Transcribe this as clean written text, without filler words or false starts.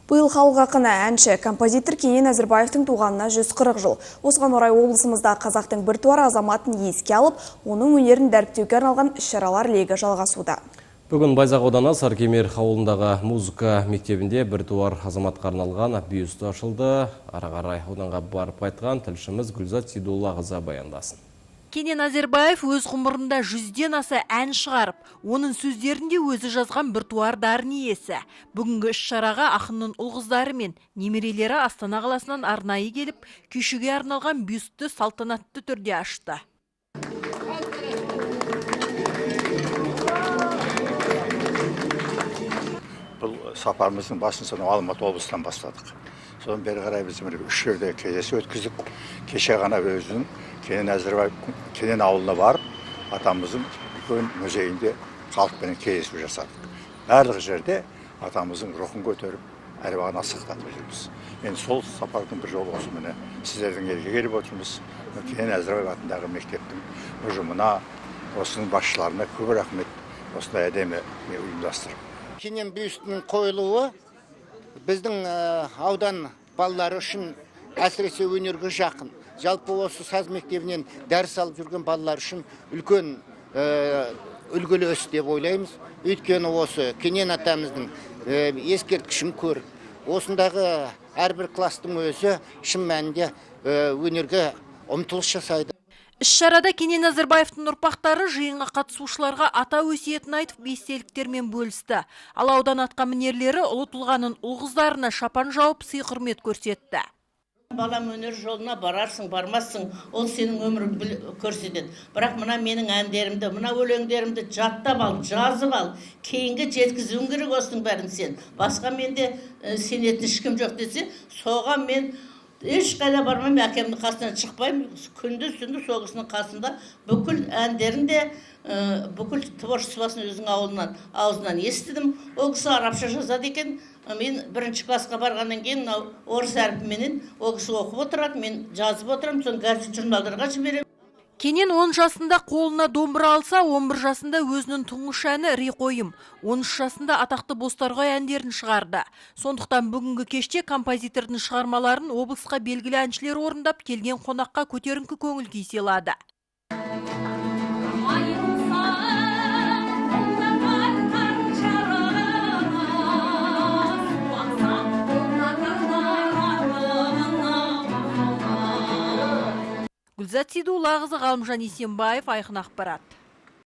Биыл халық ақыны, әнші, композитор Кенен Әзірбаевтың туғанына 140 жыл. Осыған орай облысымызда қазақтың біртуар азаматын еске алып, оның өнерін дәріптеуге арналған іс-шаралар легі жалғасуда. Бүгін Байзақ ауданы Сарыкемер ауылындағы музыка мектебінде біртуар азаматқа арналған бюст ашылды. Ары қарай ауданға барып қайтқан тілшіміз Гүлзат Сейдуллақызы баяндасын. Кенен Әзірбаев өз ғұмырында 100-ден аса ән шығарып, оның сөздерін де өзі жазған біртуар дарын иесі. Бүгінгі іс-шараға ақынның ұл-қыздары мен немерелері Астана қаласынан арнайы келіп, күйшіге арналған бюстті салтанатты түрде ашты. Бұл сапарымыздың басын сонау Алматы облысынан бастадық. Содан бері қарай біз міне үш жерде кездесу өткіздік. Кеше ғана өзінің Кенен Әзірбаев Кенен ауылына барып, атамыздың үлкен музейінде халықпенен кездесу жасадық. Барлық жерде атамыздың рухын көтеріп, әруағын асқақтатып жүрміз. Енді сол сапардың бір жолы осы міне сіздердің елге келіп отырмыз. Кенен Әзірбаев атындағы мектептің ұжымына, осының басшыларына көп рахмет, осындай әдемі ұйымдастырып. Кенен бюстінің қойылуы біздің аудан балалары үшін әсіресе өнерге жақын. Жалпы осы саз мектебінен дәріс алып жүрген балалар үшін үлкен үлгілі іс деп ойлаймыз. Өйткені осы Кенен атамыздың ескерткішін көріп, осындағы әрбір класстың өзі шын мәнінде өнерге ұмтылыс жасайды. Іс-шарада Кенен Әзірбаевтың ұрпақтары жиынға қатысушыларға ата өсиетін айтып, естеліктермен бөлісті. Ал аудан атқамінерлері ұлы тұлғаның ұл-қыздарына шапан жауып, сый-құрмет көрсетті. Балам, өнер жолына барарсың, бармассың, ол сенің өмірің көрсетеді. Бірақ мына менің әндерімді, мына өлеңдерімді жаттап ал, жазып ал, кейінгі жеткізуің керек осының бәрін сен. Басқа менде сенетін ешкім жоқ десе, соған мен ешқайда бармаймын, әкемнің қасынан шықпаймын, күндіз түні сол кісінің қасында бүкіл әндерін де, бүкіл творчествосын өзінің аузынан естідім. Ол кісі арабша жазады екен. Мен бірінші классқа барғаннан кейін мынау орыс әрпіменен ол кісі оқып отырады, мен жазып отырамын, соны газет журналдарға жіберемін. Кенен 10 жасында қолына домбыра алса, 11 жасында өзінің тұңғыш әні Рейқойым, 13 жасында атақты Бозторғай әндерін шығарды. Сондықтан бүгінгі кеште композитордың шығармаларын облысқа белгілі әншілер орындап, келген қонаққа көтеріңкі көңіл күй сыйлады. Гүлзат Сейдуллақызы, Ғалымжан Есенбаев, Айқын ақпарат.